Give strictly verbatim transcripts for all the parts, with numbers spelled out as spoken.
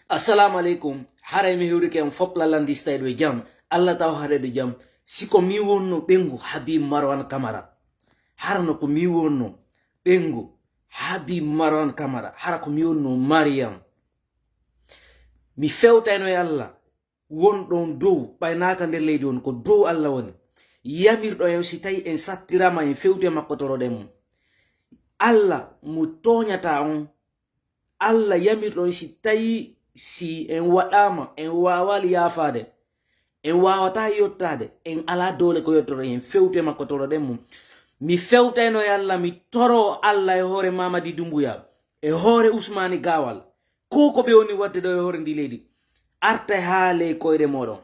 Assalamu aleykum. Haray mi hewrike on fop lalandi stayɗo e jam. Allah taw hareɗo jam. Siko mi wonno ɓengu Habib Marwan Kamara. Harano ko mi wonno ɓengu Habib Marwan Kamara. Hara ko mi wonno Mariam. Mi fewtayno e Allah. Wonɗon dow ɓaynaka nder leydi on ko dow Allah woni. Yamirɗo en si tawi en sattirama en fewti e makko toroɗen mo. Allah mo toñata on. Allah yamirɗo en si tawi si en waɗama en wawali yaafade, en wawata yottade, en ala dowle ko yettoto en fewti e makko toroɗen mo. Mi fewtayno e Allah mi toro Allah e hoore Mamadi Dumbuya, e hoore Usmani Gawal, ko ko ɓe woni wadde ɗo e hoore ndi leydi. Artay haa ley koyɗe moɗon.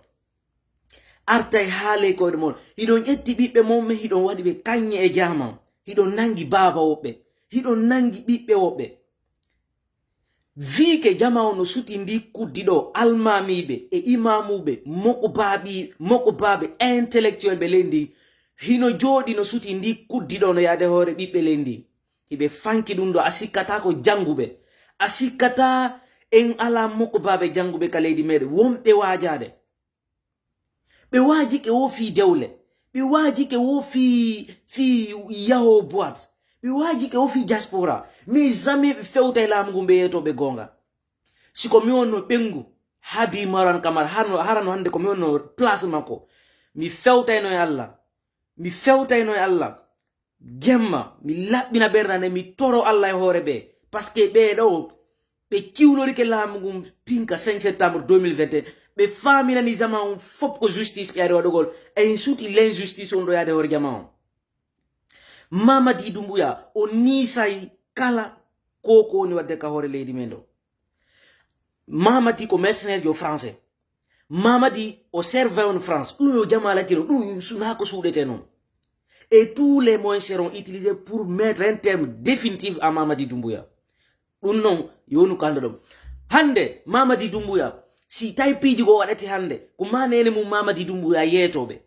Artay haa ley koyɗe moɗon. Hiɗon ƴetti ɓiɓɓe mon men hiɗon waɗi ɓe kañŋe e jaaman. Hiɗon nangi baaba woɓɓe. Hiɗon nangi ɓiɓɓe woɓɓe. Viike jama on no suti ndi kuddi ɗo almamiiɓe e imaamuuɓe mokubaaɓe mokubaaɓe intellectuel ɓe leydi. Hino jooɗi no suti ndi kuddi ɗo no yaade hoore ɓiɓɓe leydi. Hiɓe fanki ɗum ɗo a sikkata ko jannguɓe. A sikkata en ala mokubaaɓe jannguɓe ka leydi meɗen wonɓe waajaade. Ɓe waajike wo fii dewle. Ɓe waajike wo fii fii yaho boîte. Ɓe waajike wo fii diaspora. Mais jamais ɓe fewta e laamu ngu ɓe yeetoɓe goonga. Siko mi wonno ɓengu Habi Marwan Kamara harano harano hannde ko mi wonno place makko. Mi fewtayno e Allah. Mi fewtayno e Allah. Jemma mi laɓɓina ɓernda nde mi toro Allah e hoore ɓe. Parce que ɓee ɗo ɓe ciwlorike laamu ngun pinka cinq septembre deux mille vingt et un. Ɓe faaminani zaman on fof ko justice ɓe ari waɗugol. En suti l'injustice on ɗo yaade hoore jama on. Mamadi Dumbuya o niisay kala ko ko woni waɗde ka hoore leydi men ɗo. Mamadi ko mercenaire jo français. Mamadi o serve on France. Ɗum yo jama lakino ɗum suna ko suuɗete noon. Et tous les moyens seront utilisés pour mettre un terme définitif à Mamadi Dumbuya. Ɗum noon yonu kando ɗum. Hannde Mamadi Dumbuya si tawi piiji goo waɗete hannde ko ma nene mum Mamadi Dumbuya yeetoɓe.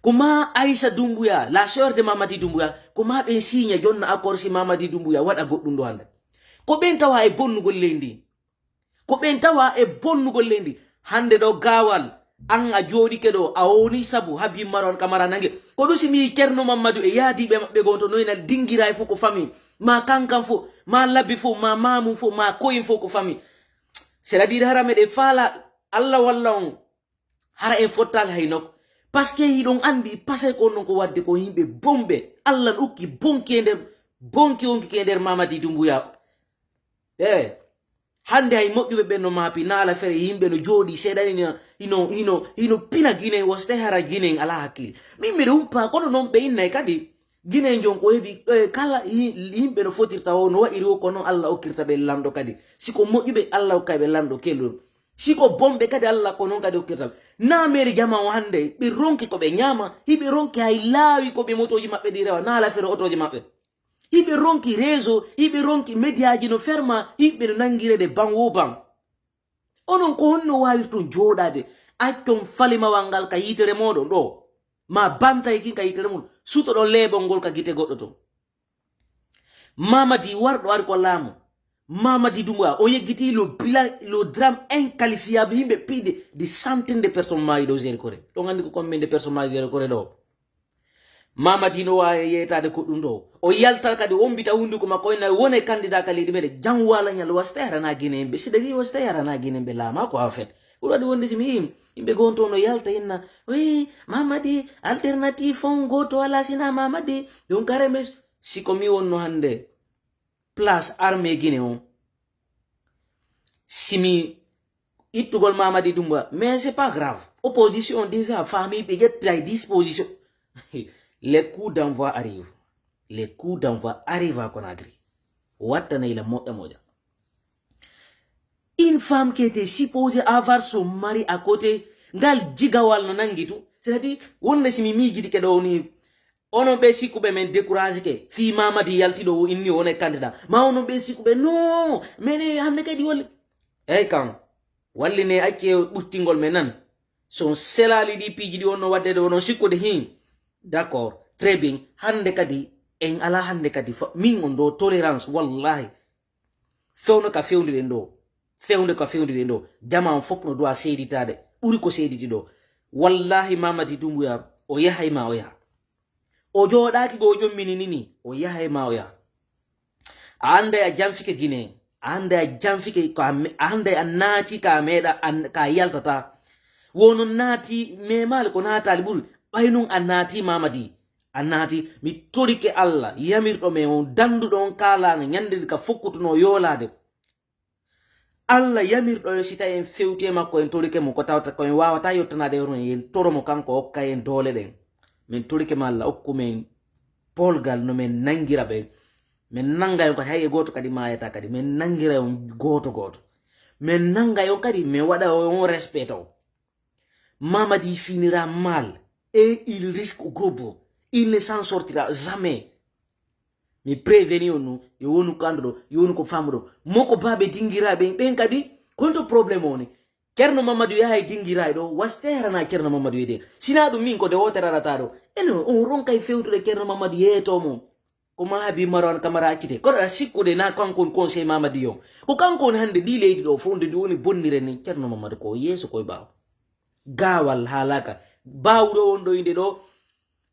Ko ma Aïssa Dumbuya la sœur de Mamadi Dumbuya ko ma ɓen signa jonna accord si Mamadi Dumbuya waɗa goɗɗum ɗo hannde. Ko ɓen tawa e bonnugol leydi ndi. Ko ɓen tawa e bonnugol leydi ndi. Hannde ɗo gaawal an a jooɗike ɗo a woni sabu Habib Marwan Kamara nange. Ko ɗum si mi yii Ceerno Mammadu e yaadiiɓe maɓɓe goo to noyna dingira e fof ko famille. Ma kankan fof ma labbi fof ma mamum fof ma koyin fof ko famille. C'est-à-dire hara meɗen faala Allah walla on. Hara en fottal hay nokku. Parce que hiɗon anndi pase ko non ko wadde ko yimɓe bonɓe. Allah n ukki bonki e nder bonki wonki ke nder Mamadi Dumbuya. E hannde hay moƴƴuɓe ɓen no maapi naala fere yimɓe no jooɗi seeɗani hino hino hino pina Guinée wo so tawi hara Guinée alaa hakkille. Min miɗo umpa kono noon ɓe innay kadi Guinée jon ko heɓi eh, kala yimɓe no fotirta o no waɗiri o ko noon Allah okkirta ɓe lanɗo kadi. Si ko moƴƴuɓe Allah okkay ɓe lanɗo kelɗo. Si ko bonɓe kadi Allah ko noon kadi okkirta ɓe. Naameri jama o hannde ɓe ronki ko ɓe ñaama, hiɓe ronki hay laawi ko ɓe motooji maɓɓe ɗi rewa naala fere otooji maɓɓe. Hiɓe ronki réseau, hiɓe ronki médiaji no ferma, hiɓe no nangirede ban wo ban. Onon ko honno waawirton jooɗaade accon falimawal ngal ka yitere mooɗon ɗo ma bantay kin ka yitere mum sutoɗon leeɓol ngol ka gite goɗɗo ton. Mamadi warɗo ari ko laamu. Mamadi Dumbuya o yeggiti lo bila lo drame inqualifiable yimɓe piide de centaine de personnes maayi ɗo zérikore ɗon anndi ko combien de personnes maayi zérikore ɗo. Mamadi no waawi yeetaade ko ɗum ɗo o yaltal kadi o mbita hunnduko makko ina wone candidat ka leydi meɗen jam wala ñal wasta yarana guinéen ɓe si ɗaɗi wasta yarana guinéen ɓe laama ko en fait ɓuri waɗi wonde si mi yii yimɓe gonto no yalta inna wi Mamadi alternative fon goto ala sina Mamadi donc aremes si ko mi wonno hannde place armée guinée on si mi ittugol Mamadi Dumba mais c'est pas grave opposition déjà famille ɓe ƴettay disposition les coups d'envoi arrive les coups d'envoi arrive à Conakry wattanay la moƴƴa moƴa une femme qui était supposée avoir son mari à côté ngal jigawal no nangi tu c'est-à-dire wonde si mi miijitike ɗo ni onon ɓe sikkuɓe men décourage ke fii Mamadi yaltiɗo o inni o wonay candidat ma onon ɓe sikkuɓe non mene hannde kadi walla eyyi kam walline acce ɓuttingol men nan so on selali ɗi piiji ɗi wonno waddede onon sikkude hin d'accord très bien hannde kadi en ala hannde kadi min on ɗo tolérance wallahi fewno ka fewniɗen ɗo Fewde ka fewde ɗen ɗo, jama on fof no duwa seeditaade, ɓuri ko seediti ɗo. Wallahi, Mamadi Dumbuya, o yahay ma o yaha. O jooɗaaki go o ƴommini nini, o yahay ma o yaha. A annday a janfike Guinée, a annday a janfike ko a me-, a annday a naati ka a meeɗa, an-, ka yaltata. Wono naati memaali ko naataali ɓuri, ɓay nun a naati Mamadi, a naati. Mi torike Allah, yamirɗo men on, danduɗo on kaalaanga, ñande ka fokkutuno yoolaade. Allah yamirɗo yo si tawi en fewti e makko, en torike mo ko tawata ko en waawata yottanaade e hoto men, yen toro mo kanko okka en doole ɗen. Min torike ma Allah okku men polgal no men nangira ɓe. Min nanga yon kadi hay e gooto kadi maayata kadi. Min nangira yon gooto gooto. Min nanga yon kadi, min waɗa on respect taw. Mamadi finira mal et il risque gros. Il ne s'en sortira jamais. Mi préveni on nu, yo wonu ko annduɗo, yo wonu ko famɗo. Mo ko baaɓe dingiraaɓe ɓen kadi, konto problème o ni? Ceerno Mamadu yahay dingiraaɗo ɗo, waste harana Ceerno Mamadu yede. Sina ɗum min ko de wotere arata ɗo. Eno, on ronkay fewtude Ceerno Mamadu yeeto mo. Ko ma habi Marwan Kamara accite. Koɗo aɗa sikkude na kanko woni conseil Mamadi on. Ko kanko woni hannde ndi leydi ɗo fof nde ndi woni bonnire ni. Ceerno Mamadu ko yeeso koye ɓaawo. Gaawal haalaka. Baawuɗo on ɗo inde ɗo,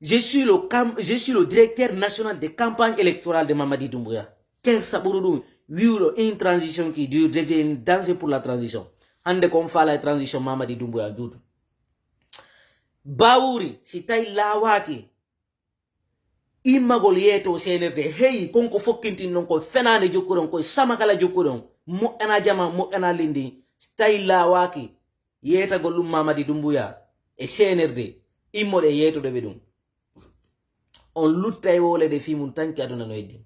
je suis le cam-, je suis le directeur national de campagne électorale de Mamadi Doumbouya. Kersa ɓuru ɗum, wiwɗo une transition qui dure devient un danger pour la transition. Hannde ko on faala e transition Mamadi Doumbouya juutu. Bawuri, si tawi laawaaki, immagol yeeto C N R D, heyi, kon ko fokkintin ɗon, ko fenaande jokkuɗon, ko sama kala jokkuɗon, moƴƴana jama, moƴƴana lindi, si tawi laawaaki, yeetagol ɗum Mamadi Doumbouya e C N R D, immoɗe yeetoɗo ɓe ɗum. On lutta e wowle ɗe fii mum tanki aduna no heddi.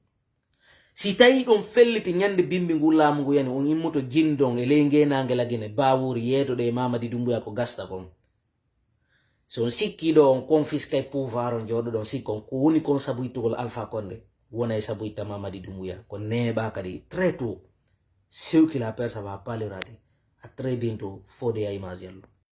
Si tawi ɗon felliti ñande bimbi ngu laamu ngu yani, on immoto jindon e ley ngeenaange Lagine, Bawuri yeetoɗe e Mamadi Doumbouya ko gasta kon. So on sikki ɗo on confisque pouvoir on jooɗo ɗon sikko on ko woni kon sabu ittugol Alpha Condé, wona e sabu itta Mamadi Doumbouya. Ko neeɓa kadi très tôt. Ce que la personne va parler. À très bientôt, Fodé à Image Diallo.